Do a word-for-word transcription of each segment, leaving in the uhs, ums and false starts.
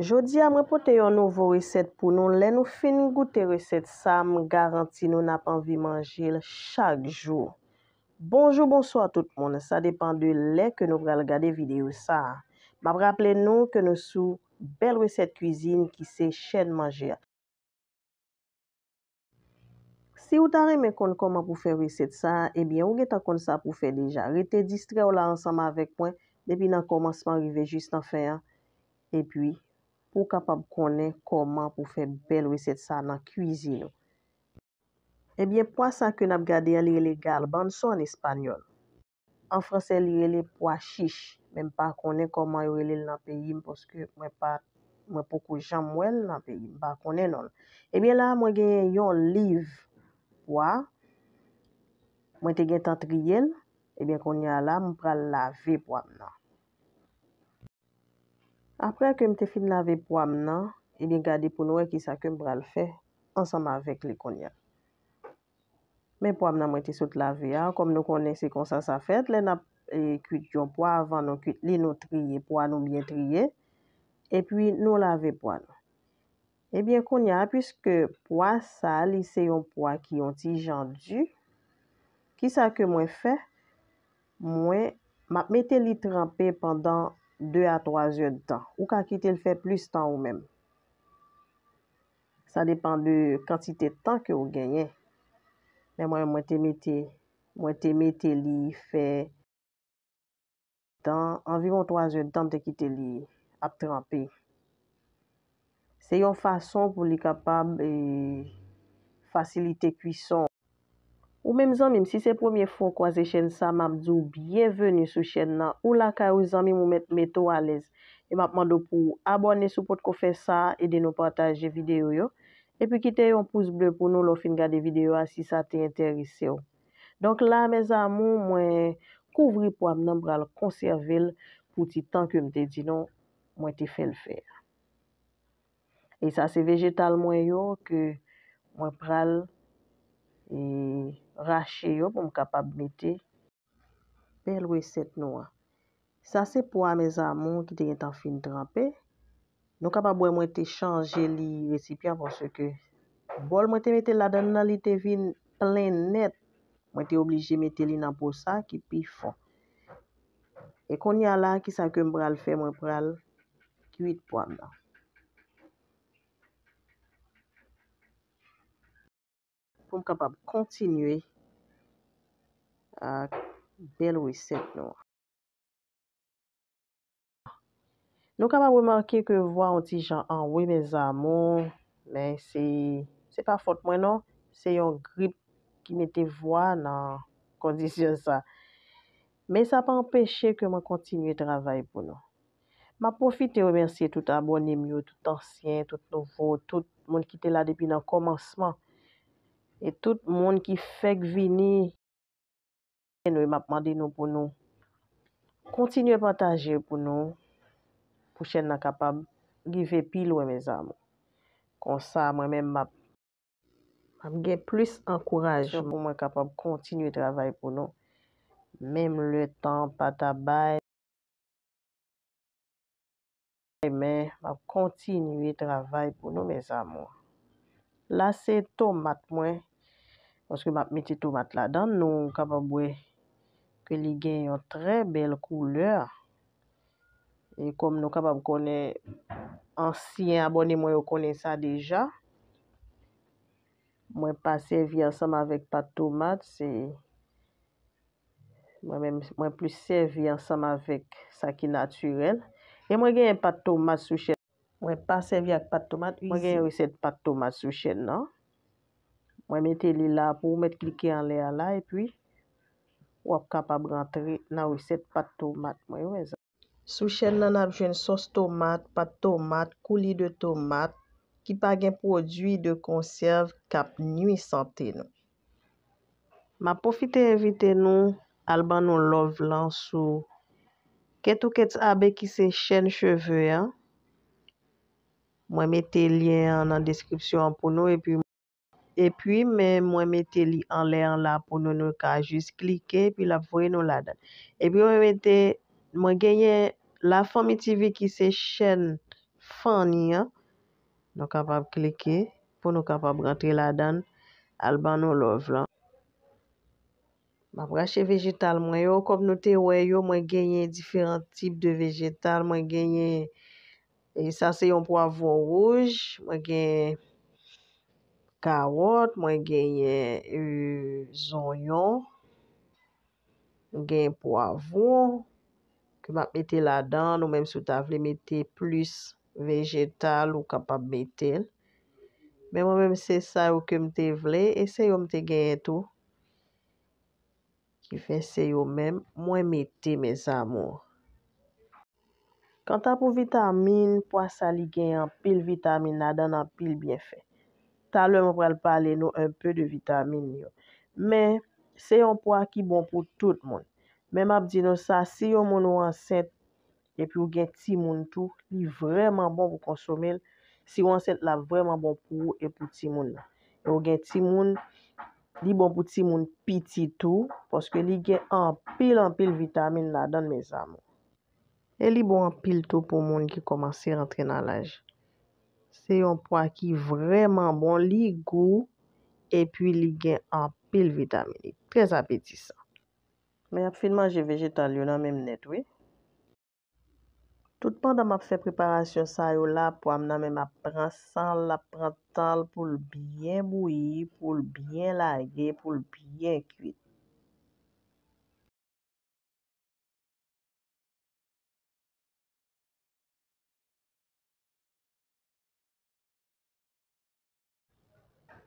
Jodi a, mwen pote yon nouvo resèt pou nou. Lè nou fin goute resèt sa, m garanti nou n ap anvi manje l chak jou. Bonjou, bonswa tout moun. Sa depann de lè ke nou pral gade videyo sa a. M ap raple nou ke nou sou Bèl Resèt Kwizin ki se chèn manje a. Si w ta renmen konn kòman pou fè resèt sa a, ebyen, ou gentan konn sa pou fè deja. Rete distrè w la ansanm avèk mwen, depi nan kòmansman rive jis nan fen an, epi pou w kapab konnen kòman pou fè bèl resèt sa a nan kwizin ou. Ebyen, pwa sa ke n ap gade an, li rele garbanzo an espanyòl. An fransè, li rele pwa chich, men m pa konnen kòman yo rele l nan peyi m, paske mwen pa, mwen poko janm wè l nan peyi m, m pa konnen non l. Ebyen, la a, mwen genyen yon liv pwa, mwen te gentan triye l, ebyen, kounye a la, m pral lave pwa m nan. Apre ke m te fin lave pwa m nan, ebyen, gade pou nou wè kisa ke m pral fè ansanm avèk li kounye a. Men pwa m nan mwen te sot lave a, kòm nou konnen se konsa sa fèt, lè n ap, e, kwit yon pwa, avan nou kwit li, nou triye pwa nou byen triye, epi nou lave pwa nou. Ebyen, kounye a, piske pwa sa a, li se yon pwa ki yon ti jan di, kisa ke mwen fè? Mwen, m ap mete li tranpe pandan de a twa zè d tan. Ou ka kite l fè plis tan ou menm. Sa depann de kantite tan ke w genyen. Men mwen, mwen te mete, mwen te mete li fè tan, anviwon twa zè d tan, m te kite li ap tranpe. Se yon fason pou li kapab, e, fasilite kwison. Ou menm zanmi m, si se premye fwa w kwaze chèn sa, m ap di w byenveni sou chèn nan. Ou lakay ou zanmi m, ou mèt mete w alèz. E m ap mande w pou w abòne si w potko fè sa, ede nou pataje videyo yo. Epi kite yon pous ble pou nou lè w fin gade videyo a si sa te enterese w. Donk la, mes amours, mwen kouvri pwa m nan, m pral konsève l pou ti tan ke m te di nou mwen te fè l fè a. E sa se vejetal mwen yo ke mwen pral, e, rache yo pou m kapab mete bèl resèt nou an. Sa se pwa, mes amours, ki te gentan fin tranpe. Nou kapab wè mwen te chanje li resipyan paske bòl mwen te mete ladan l nan, li te vin plen nèt. Mwen te oblije mete li nan po sa ki pi fon. E kounye a la, kisa ke m pral fè? Mwen pral kwit pwa m nan. Pou m kapab kontinye ak bèl resèt nou an. Nou kapab remake ke vwa yon ti jan anwe, mes amours, men se, se pa fòt mwen non, se yon grip ki mete vwa nan kondisyon sa. Men sa pa anpeche ke mwen kontinye travay pou nou. M ap pwofite remèsye tout abòne m yo, tout ansyen, tout nouvo, tout moun ki te la depi nan kòmansman, e tout moun ki fèk vini. Nou, m ap mande nou pou nou kontinye pataje pou nou, pou chèn nan kapab rive pi lwen, mes amours. Konsa, mwen menm, m ap, m ap gen plis ankourajman pou mwen kapab kontinye travay pou nou. Menm lè tan an pa ta bay, men m ap kontinye travay pou nou, mes amours. La, se tomat mwen, paske m ap mete tomat ladan, nou kapab wè ke li gen yon trè bèl koulè. E kòm nou kapab konnen, ansyen abòne mwen yo konnen sa deja. Mwen pa sèvi ansanm avèk pat tomat, se, mwen menm, mwen plis sèvi ansanm avèk sa ki natirèl. E mwen genyen pat tomat sou chèn. Mwen pa sèvi ak pat tomat, mwen genyen resèt pat tomat sou chèn nan. Mwen mete li la pou ou mèt klike anlè a la, epi w ap kapab rantre nan resèt pat tomat mwen yo, mezanmi. Sou chèn nan, n ap jwenn sòs tomat, pat tomat, kouli de tomat, ki pa gen pwodui de konsèv k ap nui sante nou. M ap pwofite envite nou al ban nou love lan sou Ketukets Abe ki se chèn cheve an. Mwen mete lyen an nan deskripsyon an pou nou, epi, epi men mwen mete li anlè an la pou nou, nou ka jis klike, epi l ap voye nou ladan. Epi mwen mete, mwen genyen Lafanmi T V ki se chèn Fanny an. Nou kapab klike pou nou kapab rantre ladan l, al ban nou love lan. M ap rache vejetal mwen yo. Kòm nou te wè yo, mwen genyen diferan tip de vejetal. Mwen genyen, e sa se yon pwavwon wouj, mwen gen kawòt, mwen genyen, e, zonyon, mwen gen pwavwon ke m ap mete ladan l, ou menm si w ta vle mete plis vejetal, ou kapab mete l. Men mwen menm, se sa yo ke m te vle, e se yo m te genyen tou. Ki fè se yo menm mwen mete, mes amours. Kanta pou vitamin, pwa sa li gen anpil vitamin ladan l, anpil byenfè. Talè mwen pral pale nou un peu de vitamin yo. Men, se yon pwa ki bon pou tout moun. Men m ap di nou sa, si yon moun ou ansent, epi ou gen timoun tou, li vrèman bon pou konsome l. Si w ansent, l ap vrèman bon pou ou e pou timoun nan. E ou gen timoun, li bon pou timoun piti tou, paske li gen anpil, anpil vitamin ladan l, mes amours. E li bon anpil tou pou moun ki kòmanse rantre nan laj. Se yon pwa ki vrèman bon, li gou, epi li gen anpil vitamin. Li trè apetisan. Men y ap fin manje vejetal yo nan menm nèt, wi. Tout pandan m ap fè preparasyon sa yo la, pwa m nan menm ap pran san l, l ap pran tan l pou l byen bouyi, pou l byen lage, pou l byen kuit.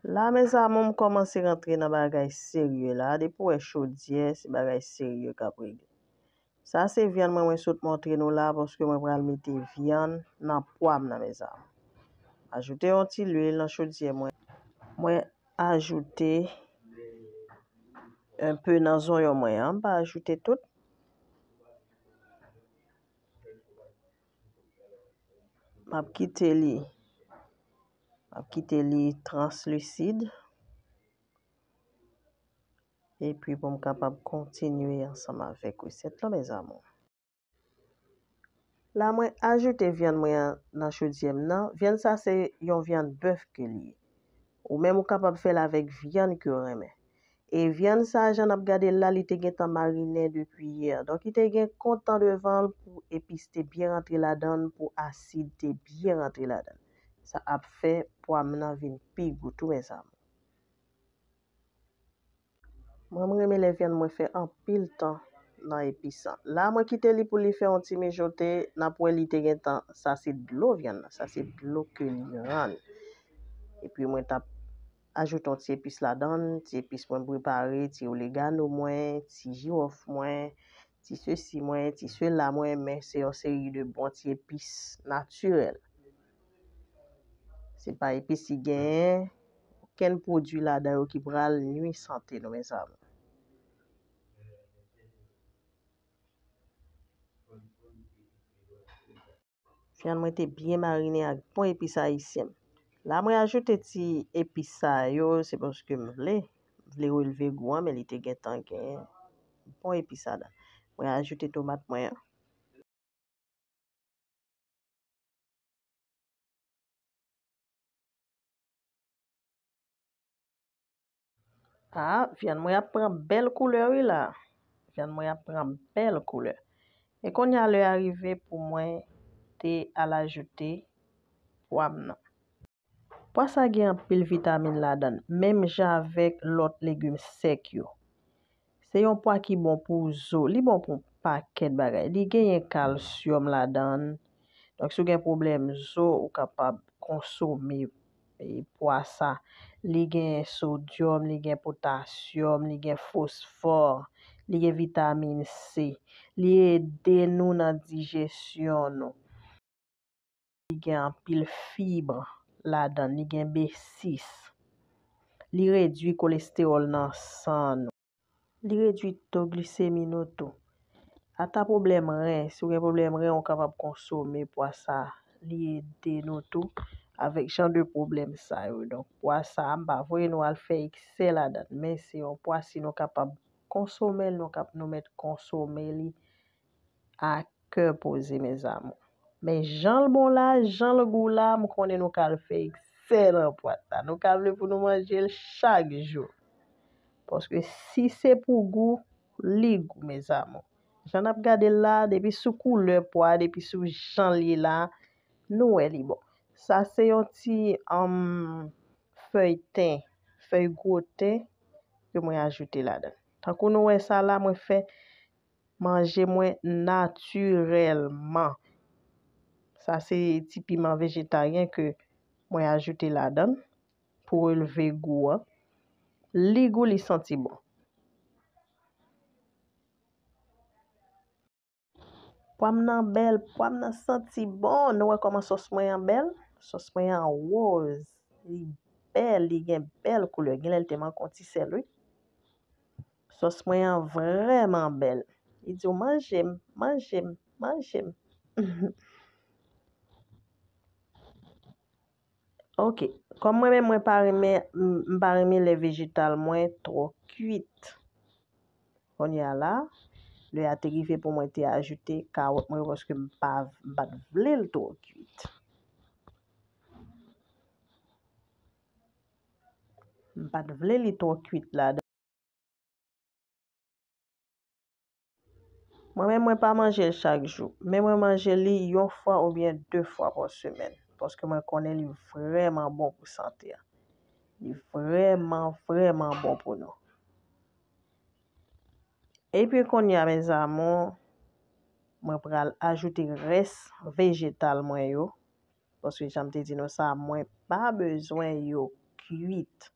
La, mes amours, m kòmanse rantre nan bagay serye la. Depi w wè chodyè, se bagay serye k ap regle. Sa se vyann mwen, mwen sot montre nou la, paske mwen pral mete vyann nan pwa m nan, mes amours. Ajoute yon ti lwil nan chodyè mwen. Mwen ajoute un peu nan zonyon mwen an, m pa ajoute tout. M ap kite li, m ap kite li translisid. Epi pou m kapab kontinye ansanm avèk resèt la, mes amours. La, mwen ajoute vyann mwen an nan chodyè m nan. Vyann sa se yon vyann bèf ke li ye. Ou menm ou kapab fè l avèk vyann ke w renmen. E vyann sa, jan n ap gade l la, li te gentan marinen depi yè. Donk, li te gen kontan devan l pou epis te byen rantre ladan l, pou asid te byen rantre ladan l. Sa ap fè pwa m nan vin pi gou tou, mes amours. Mwen, m renmen lè vyann mwen fè anpil tan nan epis lan. La, mwen kite li pou li fè yon ti mijote. N ap wè li te gentan, sa se dlo vyann nan. Sa se dlo ke li rann. Epi mwen t ap ajoute yon ti epis ladan l, ti epis mwen prepare, ti oregano mwen, ti jiwòf mwen, ti sesi mwen, ti sela mwen, men se yon seri de bon ti epis natirèl. Se pa epis ki genyen okenn pwodui ladan yo ki pral nui sante nou, mes amours. Vyann mwen te byen marinen ak bon epis ayisyen. La, mwen ajoute ti epis sa yo, se paske m vle, m vle relve gou an, men li te gentan gen bon epis ladan. Mwen ajoute tomat mwen an. Ah, vyann mwen ap pran bèl koulè wi la. Vyann mwen ap pran bèl koulè. E kounye a lè a rive pou mwen te al ajoute pwa m nan. Pwa sa gen anpil vitamin ladan l, menm jan avèk lòt legim sèk yo. Se yon pwa ki bon pou zo, li bon pou yon pakèt bagay. Li genyen kalsyòm ladan l. Donk, si w gen pwoblèm zo, ou kapab konsome, e, pwa sa. Li gen sodyòm, li gen potasyòm, li gen fosfò, li gen vitamin C. Li ede nou nan dijesyon nou. Li gen anpil fib ladan l, li gen B sis. Li redui kolestewòl nan san nou. Li redui to glisemi nou tou. Ata pwoblèm ren, si w gen pwoblèm ren, ou kapab konsome pwa sa. Li ede nou tou avèk jan de pwoblèm sa yo. Donk, pwa sa, m pa voye nou al fè eksè ladan l, men se yon pwa, si nou kapab konsome l, nou kap-, nou mèt konsome li ak kè poze, mes amours. Men jan l bon la, jan l gou la, m konnen nou ka al fè eksè nan pwa sa. Nou ka vle pou nou manje l chak jou. Paske si se pou gou, li gou, mes amours. Jan n ap gade l la, depi sou koulè pwa, depi sou jan l ye la, nou wè li bon. Sa se yon ti, um, fèy ten, fèy gwo ten ke mwen ajoute ladan. Tankou nou wè sa la, mwen fè manje mwen natirèlman. Sa se ti piman vejetaryen ke mwen ajoute ladan pou relve gou an. Li gou, li santi bon. Pwa m nan bèl, pwa m nan santi bon. Nou wè kòman sòs mwen an bèl? Sòs mwen an wòz. Li bèl, li gen bèl koulè. Genlè l te manke yon ti sèl, wi. Sòs mwen an vrèman bèl. Li di w, "Manje m, manje m, manje m." Ok. Kòm mwen menm, mwen pa renmen, m, m pa renmen lè vejetal mwen twò kuit. Kounye a la, lè a te rive pou mwen te ajoute kawòt mwen yo, paske m pa, m pa t vle l twò kuit. M pa t vle li twò kuit ladan. Mwen menm, mwen pa manje l chak jou, men mwen manje li yon fwa oubyen de fwa pa semèn, paske mwen konnen li vrèman bon pou sante a. Li vrèman, vrèman bon pou nou. Epi kounye a, mes amours, mwen pral ajoute rès vejetal mwen yo, paske jan m te di nou sa, mwen pa bezwen yo kuit.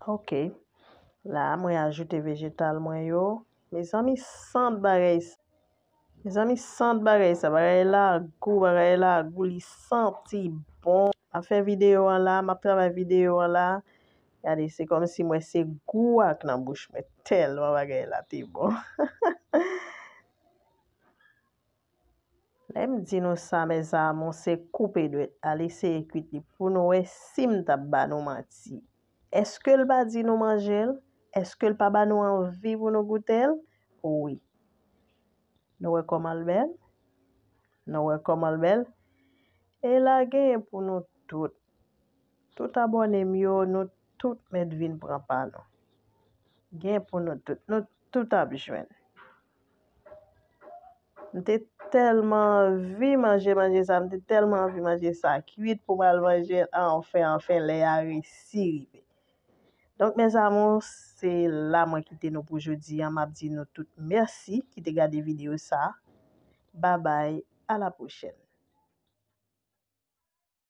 Ok. La, mwen ajoute vejetal mwen yo. Mezanmi, sant bagay sa. Mezanmi, sant bagay sa. Bagay la gou, bagay la gou, li santi bon. M ap fè videyo an la, m ap travay videyo an la. Gade, se kòmsi mwen se gou ak nan bouch mwen. Tèlman bagay la te bon. Lè m di nou sa, mes amours, se koupe dwèt. Al eseye kuit li pou nou wè si m t ap ba nou manti. Èske l pa di nou manje l? Èske l pa ba nou anvi pou nou goute l? Wi. Nou wè kòman l bèl? Nou wè kòman l bèl? E la genyen pou nou tout. Tout abòne m yo, nou tout mèt vin pran pa nou. Gen pou nou tout. Nou tout ap jwenn. M te tèlman anvi manje manje sa, m te tèlman anvi manje sa kuit pou m al manje l. Anfen, anfen, lè a resi rive. Donk, mes amours, se la mwen kite nou pou jodi a. M ap di nou tout mèsi ki te gade videyo sa. Babay, a la pwochèn.